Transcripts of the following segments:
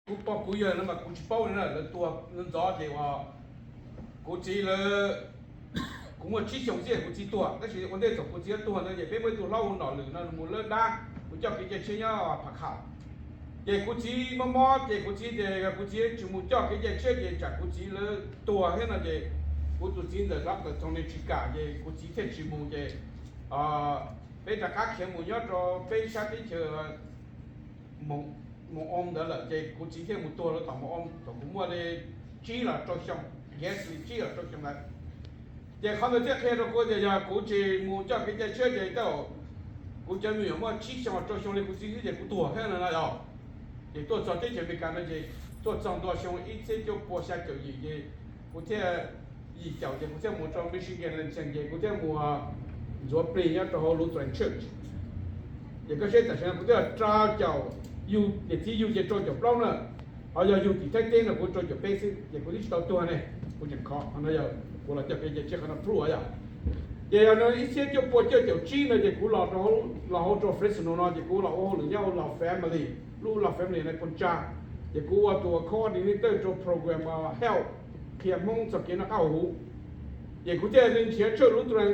Kuv pog kuv yawg no mas kuv tsis paub li na, lawv tuag ntxov ces uas kuv txiv lawv, kuv muaj tsib xyoos xwb kuv txiv tuag, tab sis ua ntej thaum kuv txiv tuag ntawd ces peb muaj ib tug hlob hu Nom Lwm no mus lawb dab, mus coj kev cai tshiab nyob Phav Kham. Ces kuv txiv mob mob ces kuv txiv tias kuv txiv tsis mus coj kev cai tshiab ces tsam kuv txiv lawv tuag thiab no ces kuv tus txiv ntxawm Doctor Tony tsis kam ces kuv txiv thiaj tsis mus ces peb rov qab khiav mus nyob rau peb sab teb chaws Moo Oo ntawd lawm ces kuv txiv thiaj mus tuag rau tom Moo Oo thaum kuv muaj li tsib los rau xyoo, yes, li tsib los rau xyoo ntawd. Ces qhov ntawd thiaj qhia rau kuv tias yog kuv tsis mus coj kev cai tshiab ces tej zaum kuv cov me nyuam muaj tsib xyoo rau xyoo li kuv txiv xwb ces kuv tuag thiab no na yog. Ces tuaj txog teb chaws Amelikas no ces tuaj txog ntua xyoo ib txhiab cuaj pua xya caum yim ces kuv thiaj, yim caum ces kuv thiaj mus rau Michigan Lansing ces kuv thiaj mus ntxuav plig nyob rau hauv Lutheran Church. Ces koj saib tam sim no kuv twb rau caum, yug niam txiv yug ces rau caum plaub na, ho yog yug tim Thaib teb no kuv rau caum peb xwb ces kuv twb tsis tau tuag ne, kuv tseem khov no yog kuv los coj kev cai tshiab qhov no proof yog. Ces yog no ib txhiab cuaj pua cuaj caum tsib no ces kuv los rau, los hauv rau Fresno no ces kuv los ua hauj lwm nyob hauv Love Family, lub Love Family no Ponca, ces kuv ua tus coordinator rau program help qhia Hmoob txog kev noj qab haus huv. Ces kuv thiaj li nrhiav church Lutheran,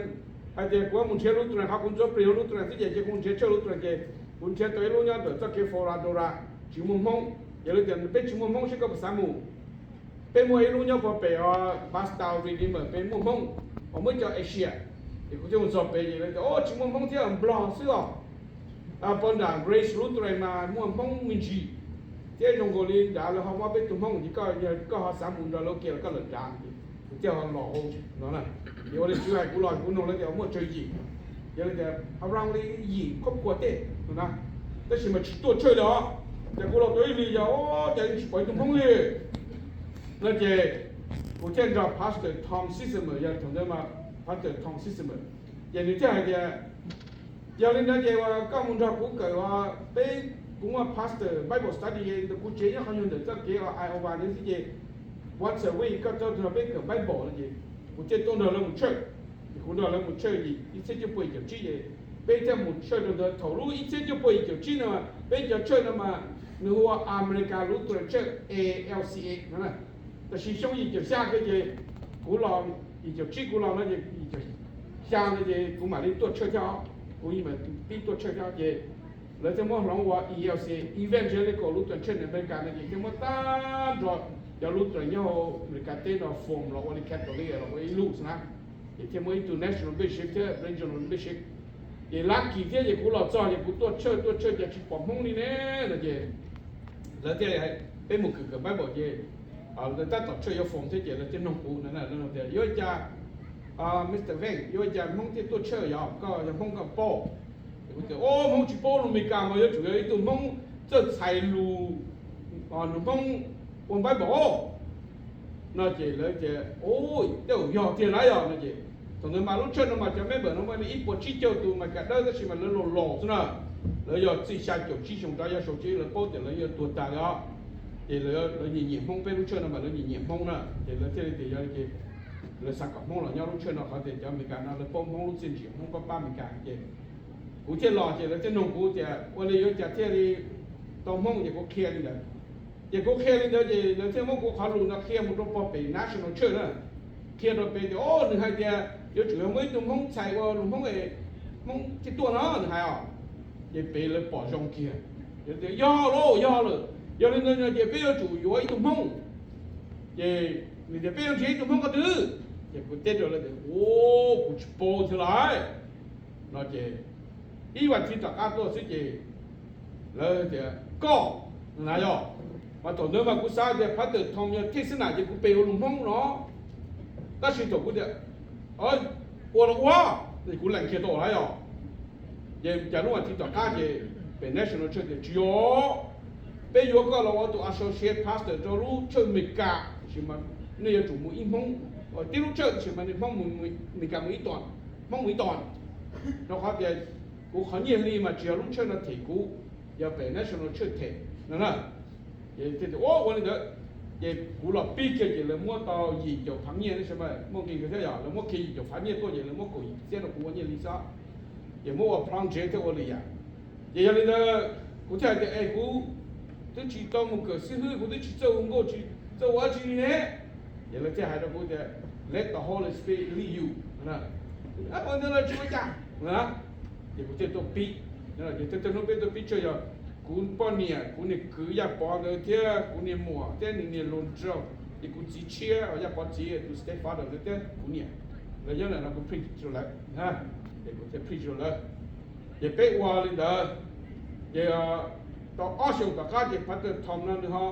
hais tias kuv mus nrhiav Lutheran qhov kuv ntxuav plig hauv Lutheran xwb ces kuv nrhiav church Lutheran ces kuv nrhiav tau ib lub nyob ntawm txoj kev Florida tsis muaj Hmoob. Ces lawv tias peb tsis muaj Hmoob seb koj puas xav mus. Peb muaj ib lub nyob puag pem Barstow Redeemer pem muaj Hmoob, ho muaj ib co Asia. Ces kuv thiaj mus txog pem ces lawv tias o tsis muaj Hmoob thiab, Nplog xwb os. Pab nram Grace Lutheran mas muaj Hmoob me ntsis, thiab zoo nkaus li nrad lawv ho muab peb tug Hmoob ces koj, yog koj ho xav mus nrog lawv ua ke los koj lawm nrad. Ces kuv thiaj ho los hauv no na. Ces ua li Tswv hais kuv los kuv nug lawv tias muaj tsawg yim, ces lawv tias around li yim khub pua tej no na. Tab sis mas tsis tuaj church li os. Ces kuv los tau ib hlis yog o cas yeej tsis pom ib tug Hmoob li no ces kuv thiaj nrog Pastor Tom Sisemer, yog thaum ntawd mas Pastor Tom Sisemer, ces nws thiaj hais tias yog li ntawd ces uas koj mus nrog kuv kawm, peb, kuv muaj pastor Bible study ntawm kuv tsev nyob qhov nyuag ntawm txoj kev Iowa ntawd xwb ces once a week koj tau nrog peb kawm Bible no ces kuv thiaj tuaj nrog lawv mus church. Ces kuv nrog lawv mus church ib txhiab cuaj pua yim caum tsib ces peb thiaj mus church rau ntawd. Thaum lub ib txhiab cuaj pua yim caum tsib no peb cov church no mas nws hu ua American Lutheran Church, A L C A no. Tab sis xyoo yim caum xya kiag ces kuv los, yim caum tsib kuv los no ces yim caum xya no ces kuv mam li tuaj church thiab, kuv mam pib tuaj church thiab ces lawv thiaj muab hloov ua E L C A, Evangelical Lutheran Church America no ces thiaj muab tag nrho cov Lutheran nyob hauv Amelikas teb no form los ua li Catholic los ua ib lub xwb na. Ces thiaj muaj ib tug national bishop thiab regional bishop. Ces lucky thiab ces kuv los txog ces kuv tuaj church tuaj church ces tsis pom Hmoob li ne no ces lawv thiaj li hais peb mus kawm kawm Bible ces lawv tab tom church yuav form thiab ces lawv thiaj nug kuv na, tias yuav cas Mister Veng, yuav cas Hmoob thiaj tuaj church, yog koj yog Hmoob koj paub. Ces kuv tias o Hmoob tsis paub, lus Amelikas mas yuav tsum yog ib tug Hmoob txawj txhais lus, lus Hmoob ua Bible no ces lawv tias o tej zaum yog tiag na yog no ces thaum ntawd mas lub church no mas cov member no muaj li ib puas tsib caug tus Amelikas dawb tab sis mas lawv laus laus xwb na. Lawv yog txij xya caum tsib xyoo rov, yog xyoo tsis lawv paub tias lawv yuav tuag tag li os. Ces lawv nyiam nyiam Hmoob, peb lub church no mas lawv nyiam nyiam Hmoob na ces lawv thiaj li tias yog li ces lawv xav kom Hmoob los nyob lub church no qhov tias cov Amelikas no lawv paub Hmoob lub txiaj ntsim, Hmoob pab pab Amelikas ces kuv thiaj los ces lawv thiaj nug kuv tias ua li yuav cas thiaj li tau Hmoob ces kuv qhia li ntawd. Ces kuv qhia li ntawd ces lawv thiaj muab kuv qhov lus no qhia mus rau puag pem national church na, qhia rau pem tias o nws hais tias yuav tsum yog muaj ib tug Hmoob txhais ua lus Hmoob, Hmoob thiaj tuaj no nws hais os. Ces pem lawv pom zoo kiag, yog tias yog lauj, yog lawm, yog li ntawd ces peb yuav tsum yuav ib tug Hmoob. Ces nws tias peb yuav nrhiav ib tug Hmoob qhov twg? Ces kuv teb rau lawv tias o kuv tsis paub thiab lauj no ces ib vas thiv tom qab tuaj xwb ces lawv tias koj na yog, mas thaum ntawd mas kuv xav tias Pastor Tom yog Thij Xab Nam ces kuv pe ua lus Hmoob no. Tab sis thaum kuv tias ua los ua, kuv lees kiag tau lawm yog. Ces cas lub vas thiv tom qab ces pem national church tias tsis yog, peb yuav koj los ua tus associate pastor rau lub church Amelikas, tab sis mas nej yuav tsum mus ib Hmoob, tib lub church tab sis mas nej Hmoob, Amelikas mus ib tog, Hmoob mus ib tog, rau qhov tias kuv qhov nyiaj hli mas tsis yog lub church no them kuv, yog pem national church them no na. Ces ua li ntawd, ces kuv los pib kiag ces lawv muab tau yim caum phav nyiaj, tab sis mas muaj nqi kawg thiab yog lawv muab kiag yim caum phav nyiaj tuaj ces lawv muab kaum yim txhiab rau kuv ua nyiaj hli xwb, ces muab ua plob ntsev thiab ua li yam. Ces yog li ntawd kuv thiaj hais tias es kuv twb tsis tau mus kawm xib hwb, kuv twb tsis txawj hu nkauj, tsis txawj ua dab tsi li ne. Ces lawv thiaj hais rau kuv tias, let the Holy Spirit lead you. Ua ntawd los tsis ua cas, ces kuv thiaj tuaj pib. Ces tej hnub peb tuaj pib tsawg yog kuv poj niam, kuv niag kwv Yaj Pov ntawd thiab kuv niag muam thiab nws niag hluas nraug, ces kuv txiv tshiab, Yaj Pov txiv tus stepfather ntawd thiab kuv niam, lawv nyob ntawm no kuv preach rau lawv, ces kuv thiaj preach rau lawv. Ces peb ua li ntawd, ces tau ob xyoos tom qab ces Pastor Tom no nws ho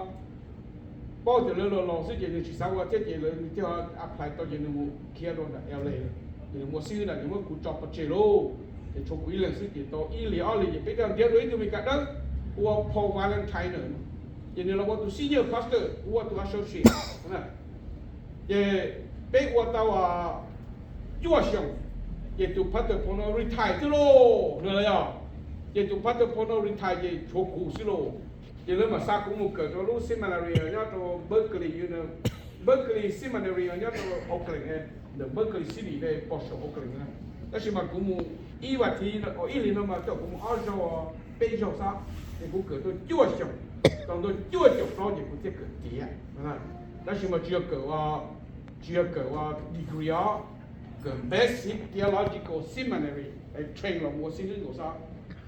paub tias lawv laus laus xwb ces nws tsis xav ua thiab ces lawv nws thiaj apply tau ces nws mus khiav rau nram L A, ces nws muaj xib hwb ntawd nws muab kuv tso pov tseg lauj. Ces tshuav kuv ib leeg xwb ces tau ib hlis ob hlis ces peb thiaj ntiav dua ib tug Meskas dawb ua Paul Valentine na, ces nws los ua tus senior pastor, kuv ua tus associate. Ces peb ua tau cuaj xyoos, ces tus Pastor Paul no retire xwb lauj, yog. Ces tus Pastor Paul no retire ces tshuav kuv xwb lauj. Ces lawv mam xa kuv mus kawm rau lub seminary nyob rau Berkeley, Berkeley Seminary nyob rau Oakland, ntawm Berkeley City pog saum Oakland na. Tab sis mas kuv mus ib vas thiv, ib hlis no mas tau kuv mus ob zaug peb zaug xwb, ces kuv kawm tau cuaj xyoos, tau ntau cuaj caum plaub ces kuv thiaj kawm tiav. Tab sis mas tsis yog kawm, tsis yog kawm ua degree os, kawm basic theological seminary, train los mus ua xib hwb nkaus xwb.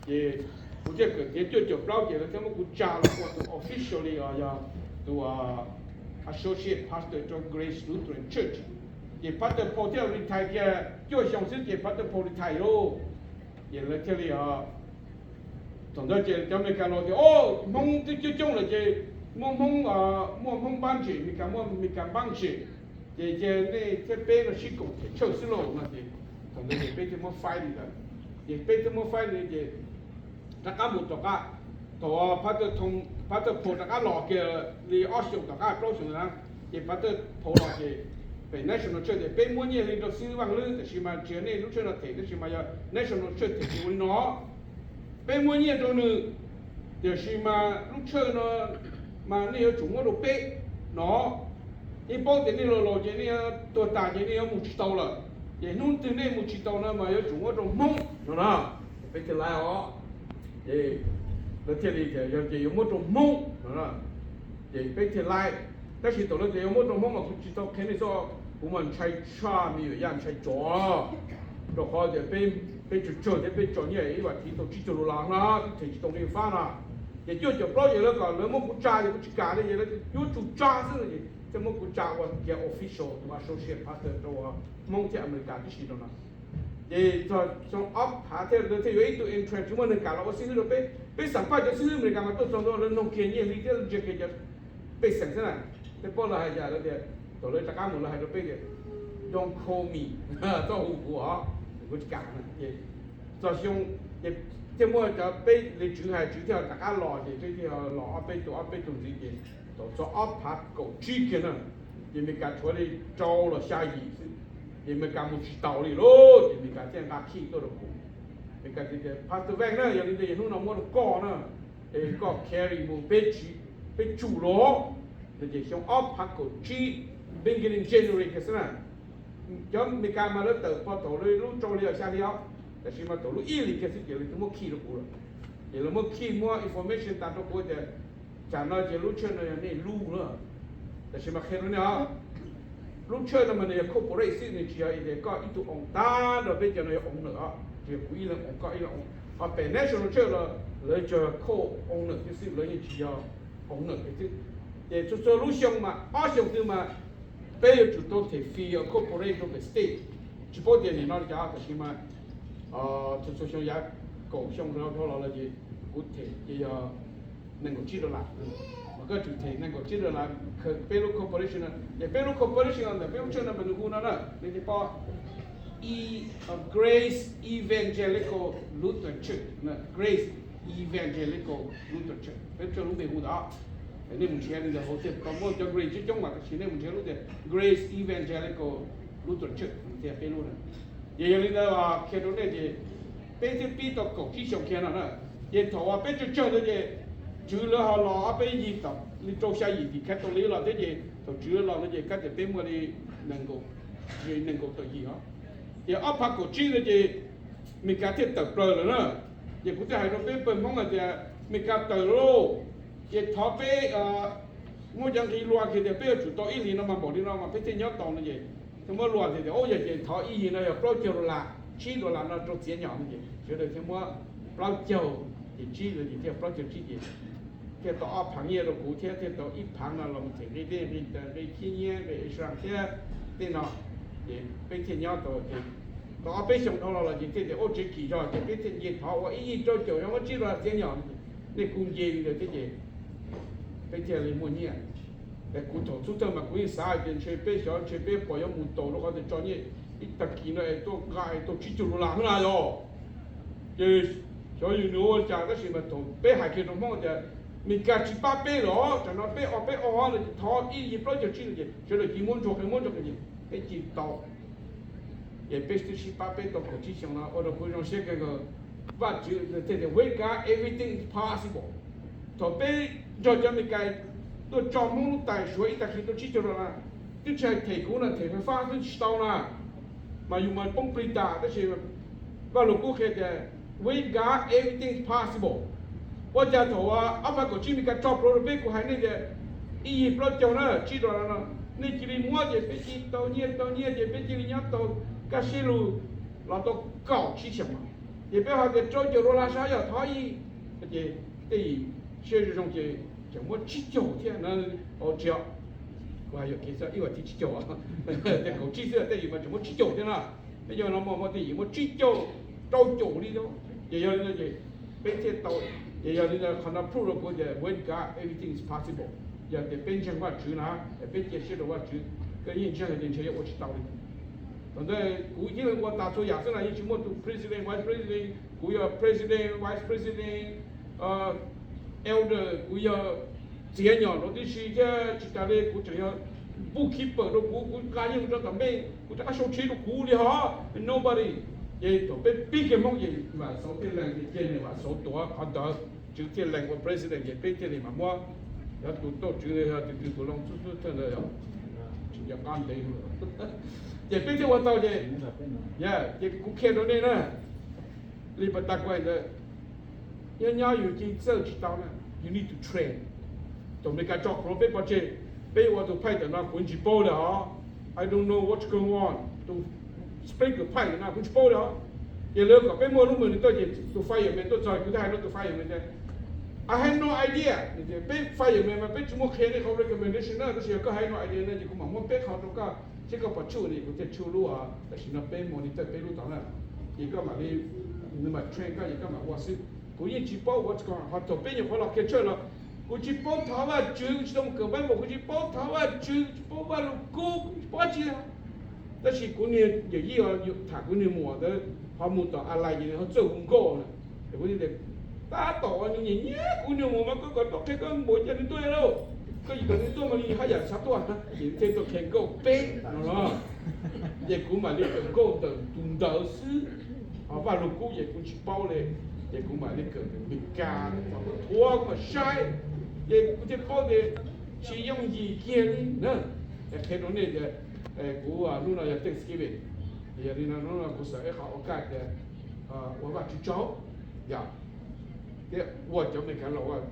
Ces kuv thiaj kawm tiav cuaj caum plaub ces lawv thiaj muab kuv tsa los ua tus officially os, yog tus associate pastor rau Grace Lutheran Church. Ces Pastor Paul thiaj retire kiag cuaj xyoo xwb ces Pastor Paul retire lauj. Ces lawv thiaj li, thaum ntawd ces cov Amelikas los tias, o, Hmoob twb coob coob lawm ces muaj Hmoob, muaj Hmoob npab ntsev, Amelikas muaj Amelikas npab ntsev, ces cia nej thiab peb no sib koom them tshawj xwb lauj no ces thaum ntawd ces peb thiaj muab faib li ntawd. Ces peb thiaj muab faib li ces rov qab mus tom qab, thaum Pastor, Pastor Paul rov qab los kiag li ob xyoos tom qab plaub xyoos na, ces Pastor Paul los ces pem National Church tias peb muab nyiaj li rau xib hwb Vaj Lwb, tab sis mas tsis yog nej lub tshawj no them, tab sis mas yog National Church them ces ua li no, peb muab nyiaj rau nws, tiam sis mas lub tshawj no mas nej yuav tsum muab rau peb no. Nej paub tias nej laus laus ces nej yuav tuag tas ces nej yuav mus tsis tau lawm, ces hnub twg nej mus tsis tau no mas yuav tsum muab rau Hmoob no na. Peb thiaj li os, ces lawv thiaj li tias yog ces yuav muab rau Hmoob no, ces peb thiaj li. Tab sis thaum lawv tias yuav muab rau Hmoob mas kuv tsis tau qhia nej txhob, kuv mas ntshai tshaj me nyuam yav ntshai tsov, rau qhov tias peb, peb tsawg tsawg thiab peb tso nyiaj ib vas thiv tau tsib caug dollar no twb them tsis tau li fab no. Ces cuaj caum plaub ces lawv kom lawv muab kuv tsa ces kuv tsis kam li ces lawv yuav tsum tsa xwb no ces thiaj muab kuv tsa ua kiag official tus associate pastor rau Hmoob thiab Amelikas tib si rau no. Ces txog xyoo ob phav thiaj lawv thiaj yuav ib tug intern tsis muaj neeg kam los ua xib hwb rau peb. Peb xam phaj cov xib hwb Amelikas mas tuaj txog ntua lawv noog kiag nyiaj hli thiab ntsia kiag cov pej xeem xwb na. Peb paub lawv hais cas lawv tias, thaum lawv rov qab mus lawv hais rau peb tias, don't call me, txhob hu kuv os, kuv tsis kam. Ces txog xyoo, ces thiaj muaj cov peb li tswv hais tswv thiaj rov qab los ces peb thiaj los ob peb tug ob peb tug ntxiv ces thaum txog ob phav kaum tsib kiag na, ces Amelikas tshuav li rau los xya yim xwb, ces Amelikas mus tsis taus li lauj, ces Amelikas thiaj nqa khij tuaj rau kuv. Amelikas tias, Pastor Vance na, yog li ntawd hnub no muab rau koj na, es koj carry mus peb tsis, peb tsum los. No ces xyoo ob phav kaum tsib, beginning January kiag xwb na. Cov Amelikas mas lawv tawm pog thaum lub rau hli los xya hli os, tab sis mas thaum lub ib hlis kiag xwb ces lawv twb muab khij rau kuv lawm. Ces lawv muab khij muab information tas rau kuv tias, tsam no ces lub tshawj no yog nej lub lawm. Tab sis mas qhia rau nej os, lub tshawj no mas nws yog corporate xwb, nws tsis yog tias koj ib tug own tag nrho peb cov no yog owner os, tsis yog kuv ib leeg own koj ib leeg own. Ho pem National Church los lawv tsuas yog co-owner thiab xwb, lawv yeej tsis yog owner thiab xwb. Ces txhua txhua lub xyoo mas ob xyoo twg mas peb yuav tsum tau them fee corporate rau pem state. Tsis paub tias nim no li cas tab sis mas txhua txhua xyoo yav kaum xyoo dhau los lawm ces kuv them ces yog nees nkaum tsib dollar. Mas koj tsum them nees nkaum tsib dollar, peb lub corporation no ces peb lub corporation no ntawm peb lub tshawj no mas nws hu no na, nej thiaj paub, Grace Evangelical Lutheran Church, Grace Evangelical Lutheran Church, peb lub tshawj lub npe hu ntawd. Nej mus nrhiav li ntawd hauv thiaj tau muaj cov Grace coob coob mas, tab sis nej mus nrhiav lub tias Grace Evangelical Lutheran Church tias peb lub na. Ces yog li ntawd qhia rau nej ces peb thiaj pib tau kaum tsib xyoo kiag no na. Ces thaum uas peb tsawg tsawg ntawd ces tswv lawv ho los ob peb yig tom li rau xya yim tim Catholic los thiab ces thaum tswv lawv los ntawd ces kab tias peb muaj li nees nkaum, nees nkaum tawm yim os. Ces ob phav kaum tsib ntawd ces Amelikas thiaj tawm plaws lawm na. Ces kuv thiaj hais rau peb pawg Hmoob hais tias Amelikas tawm lauj, Ces thov peb muab cov nqi lua kiag tias peb yuav tsum tau ib yig no mas npaum li no mas peb thiaj nyob tau no ces thiaj muab lua tias, o, yog ces thov ib yig no yog plaub caug dollar, tsib dollar no rau txiav nyom no ces sawv daws thiaj muab plaub caug, ces tsib no ces thiaj plaub caug tsib ces thiaj tau ob phaav nyiaj rau kuv thiab thiaj tau ib phaav no los them nqi dej nqi taw nqi khib nyiab nqi insurance thiab tej no, ces peb thiaj nyob tau ces tau ob peb xyoos dhau los los ces thiaj tias ua tsev kim zog ces peb thiaj nce thov ua ib yig rau caum yog muab tsib dollar txiav nyom, nej kuj nce li ntawd thiab ces peb thiaj li muaj nyiaj. Es kuv thaum xub thawj mas kuv yeej xav hais tias ntshe peb xyov ntshe peb pom yuav mus taus rau qhov tias tso nyiaj ib tag kis no es tuaj nqa es tau tsib caug dollar xwb na yog. Ces xyov yus nws ua cas tab sis mas thaum peb hais kiag rau Hmoob tias Meskas tsis pab peb los tsam no peb o peb o no ces thov ib yig plaub caug tsib no ces sawv daws cia muab ntsuag qe muab ntsuag qe ces peb cia tau. Ces peb twb sib pab peb tau kaum tsib xyoo no ua rau kuv zoo siab kawg nkaus. Vajtswv thiaj tias with God everything is possible. Thaum peb nrog cov Meskas tuaj tso Hmoob lub tais suav ib tag kis tau tsib caug dollar, twb tsis hais them kuv no them fais fab twb tsis tau na, mas yus mas poob plig tas tab sis Vaj Lus Kub qhia tias with God everything is possible. Ua cas thaum ob phav kaum tsib Meskas tso plhuav rau peb kuv hais nej tias ib yig plaub caug na tsib dollar no, nej cia li muab ces peb cia li tau nyiaj tau nyiaj ces peb cia li nyob tau kaj siab lug los tau kaum tsib xyoos no. Ces peb hais tias rau caum dollar sab yog thov ib, ces tej yim siab zoo zoo ces tseem muab tsib caug thiab na. Tsis, kuv hais yuam kev xwb ib vas thiv tsib caug, tej kaum tsib xwb tej yim mas tseem muab tsib caug thiab na. Peb cov no muaj muaj tej yim muab tsib caug, rau caum li. Ces yog li no ces peb thiaj tau, ces yog li no qhov no prove rau kuv tias with God everything is possible. Yog tias peb ntseeg Vajtswv na, peb cia siab rau Vajtswv, koj yeej ntseeg tias ntshe yuav ua tsis tau li. Thaum ntawd kuv yeej ua tas txhua yam xwb na, yeej tsis muaj tus president, vice president, kuv yog president, vice president, elder, kuv yog txiav nyom rau tib si thiab tsis tas li kuv tseem yog bookkeeper rau kuv, kuv nqa yeej rau tom npej, kuv rov qab sau tsheb rau kuv li hos, nobody. Ces thaum peb pib kiag Hmoob ces Vam Xauv thiaj lees, ces nws Vam Xauv tuav qhov ntawd, Tswv thiaj lees ua president ces peb thiaj li mam muab, yog tus tuaj Tswv yog tus twg tus loo xub xub thawj ntawd yog tsis nco qab ntev. Ces peb thiaj ua tau ces, ces kuv qhia rau nej na, li pas tas kuv hais ntawd, nyob nyob yus cia li txawj tsis tau na, you need to train. Thaum Meskas tso plhuav peb pov tseg, peb ua tus phaij ntawm no kuv tsis paub li os. I don't know what's going on. Tus sprinkler pipe ntawm no kuv tsis paub li os. Ces lawv kom peb muaj lub monitor ces tus fireman tuaj txog kuv thiaj hais rau tus fireman tias, I have no idea. Peb fireman mas peb tsis muaj qhia nej qhov recommendation na, tab sis yog koj have no idea no ces kuv mam muab peb qhov rau koj seb koj puas tshuj ne, kuv thiaj tshuj lub, tam sim no peb monitor peb lub tod na. Ces koj mam li, nws mam train koj ces koj mam ua xwb. Kuv yeej tsis paub ua, ho thaum peb nyuam qhuav los kiag church los kuv tsis paub thov Vajtswv, kuv tsis tau mus kawm Bible, kuv tsis paub thov Vajtswv, kuv tsis paub Vaj Lus Kub, kuv tsis paub dab tsi li. Tab sis kuv niag yawm yij tham kuv niag muam ntawd ho mus tom a lais ces nws ho txawj hu nkauj na. Ces kuv thiaj tias, tab tom uas nws nyiam nyiam kuv niag muam mas koj kom tuaj qhia koj muam cas nws tuaj lauj, koj yim kom nws tuaj mas nws haj yam xav tuaj, ces thiaj tuaj qhia nkauj peb no los. Ces kuv mam li kawm nkauj ntawm tus ntawd xwb, ho Vaj Lus Kub ces kuv tsis paub li. Ces kuv mam li kawm ntawm Meskas, kuv thuav kuv mam saib, ces kuv thiaj paub tias tsis yooj yim kiag li na. Es qhia rau nej tias kuv hnub no yog Thanksgiving, yog li no hnub no kuv xav ib qho ua kaj tias ua Vajtswv tsaug, yog, thiab ua cov Meskas laus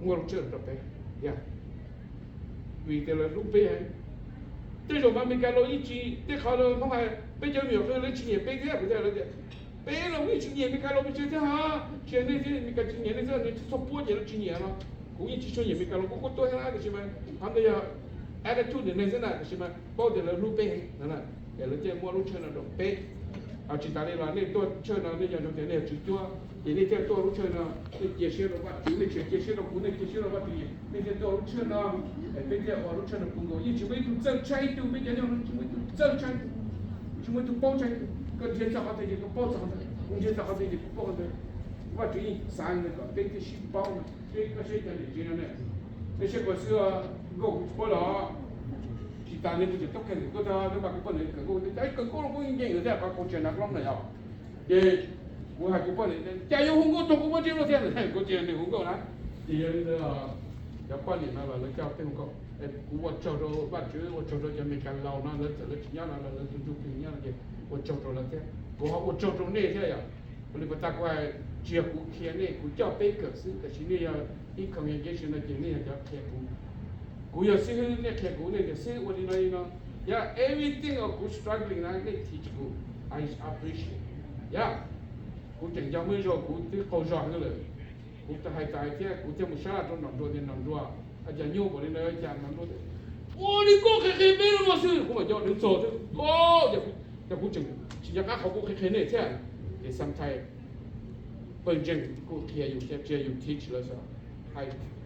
muaj lub tshawj rau peb, yog vim tias lawv hlub peb heev. Tej zaum mas Meskas laus yeej tsis, tej qhov Hmoob hais peb cov me nyuam qhia lawv tsis nyiam peb thiab, kuv thiaj hais tias peb los yeej tsis nyiam Meskas laus pes tsawg thiab hos, tsis yog nej thiab, Meskas tsis nyiam nej thiab, nej txhob puab ces lawv tsis nyiam no. Kuv yeej tsis tshua nyiam Meskas laus, kuv kuj tuaj thiab na, tab sis mas qhov ntawd yog attitude ntawm nej xwb na, tab sis mas paub tias lawv hlub peb heev no na, es lawv thiaj muab lub tshawj no rau peb. Tsis tas li los nej tuaj tshawj no nej yog zoo tias nej yog tswv cuab ces nej thiaj tuaj lub tshawj no, nej cia siab rau Vajtswv, nej tsis cia siab rau kuv, nej cia siab rau Vajtswv, nej thiaj tuaj lub tshawj no. Peb thiaj ua lub tshawj no puv nkaus, yeej tsis muaj ib tug txawj tshaib ib tug, peb cov yog tsis muaj ib tug txawj tshaib, tsis muaj ib tug paub tshaib. Koj nrhiav txog qhov twg ces koj paub txog qhov ntawd, kuv nrhiav txog qhov twg ces kuv paub qhov ntawd. Vajtswv yeej xav kom peb thiaj sib paub no. Koj saib cov niam tsev no ne, nej saib kuv xwb, nkauj kuv tsis paub los tsis tas li kuv tseem toob kheej kawm nkauj thiab, twb npaj kuv poj niam kawm nkauj, kawm nkauj los kuj nkees thiab, kuv tseem hnav hlob na yog. Ces kuv hais kuv poj niam cas yuav hu nkauj tag kuv muab ntsib luag thiab, kuv tsis yog neeg hu nkauj na. Ces yog li ntawd cov poj niam no los lawv coj peb hu nkauj. Kuv ua tsaug rau Vajtswv, ua tsaug rau cov Meskas laus no, lawv txawm lawv tsis nyob no los lawv tus ntsuj plig nyob no ces ua tsaug rau lawv thiab. Kuv ho ua tsaug rau nej thiab yom. Ua li pas tas kuv hais, tsis yog kuv qhia nej, kuv coj peb kawm xwb, tab sis nej yog ib congregation no ces nej yog cov qhia kuv. Kuv yog xib hwb, nej qhia kuv, nej tias xib hwb ua li no li no. Yog everything of kuv struggling na nej teach kuv, I appreciate. Yog kuv tseem nco muaj ib zaug kuv twb qaug zog heev lawm, kuv hais tas thiab kuv thiaj mus sab laj rau Nom Nruas tias Nom Nruas, cas nyuaj npaum li no cas? Nom Nruas tias ua li koj qhia qhia peb lub no xwb. Kuv mam nco nws txog thiab, o, cas kuv tseem tsis nco qab qhov kuv qhia qhia nej thiab. Ces sometimes pawg ntseeg kuj qhia yus thiab, tsis yog yus teach lawv xwb.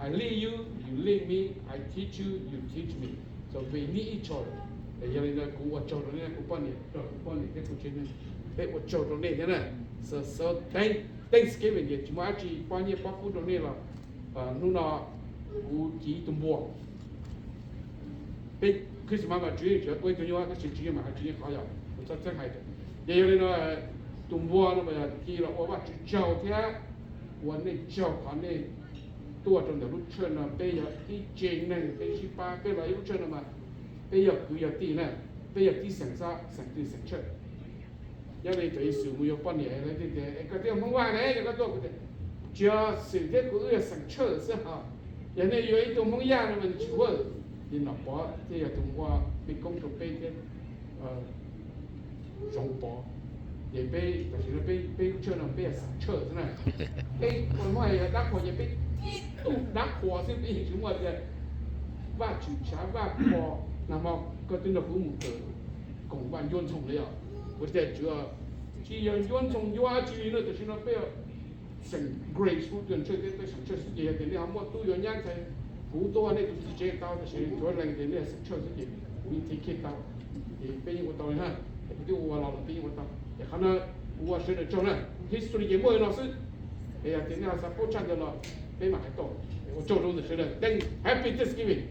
I lead you, you lead me, I teach you, you teach me. So we need each other. Yog li ntawd kuv ua tsaug rau nej, kuv poj niam, kuv poj niam thiab kuv tsev neeg, peb ua tsaug rau nej thiab na. So, so thank, Thanksgiving ces tsis muaj dab tsi pob nyiaj pob kub rau nej los hnub no kuv ci tus npua. Peb Christmas mas Tswv Yeej tseem ua ib tug nyuj tab sis Tswv Yeej mas hais Tswv Yeej qhov yog kuv txhob txhawb hais. Ces yog li no tus npua no mas yog ci los ua Vajtswv tsaug thiab ua nej tsaug qhov nej tuaj rau ntawm lub tshawj no. Peb yog ib tsev neeg, peb sib pab, peb los ib lub tshawj no mas peb yog kwv yog tij na, peb yog tib xeem xwb, xeem twg xeem tshawj. Nyob li thaum Yexus mus yuav poj niam lawv tias, koj twb yog Hmoob Vaj ne, yog koj tuaj? Kuv tias tsis yog, xeem thiab kuv wb yog xeem tshawj xwb hos. Yog nej yuav ib tug Hmoob Yaj no mas nws tsis work. Ces Nom Pov thiaj yog tus ua pej koob rau peb thiab Zoov Pov. Ces peb tam sim no peb lub tshawj no peb yog xeem tshawj xwb na. Peb ua Hmoob hais yog dab qhuas ces peb tib tug dab qhuas xwb, peb yeej tsis muaj tias Vaj Tswv Tshav, Vaj Pov. Nag hmo koj twb nrog kuv mus kawm koom Vaj Ncuab Ntxhoo li os. Kuv tias Tswv, tsis yog Ncuab Ntxhoo Ncuab tsi li no, tam sim no peb xeem Grace Lutheran Church, peb xeem tshawj xwb ces yog tias nej ho muaj tub yuav nyab ntxhais, kuv tuaj ua nej tus txiv tsev tau, tab sis tsuav lees tias nej xeem tshawj xwb ces kuv yeej take care tau. Ces peb yeej ua tau li na, kuv twb ua los los peb yeej ua tau. Ces qhov no kuv ua sawv daws tsaug na, history ces muaj li no xwb. Es yog tias nej ho xav paub tshaj ntawd los peb mam hais tau. Ua tsaug rau ntawm sawv daws, thank, happy Thanksgiving.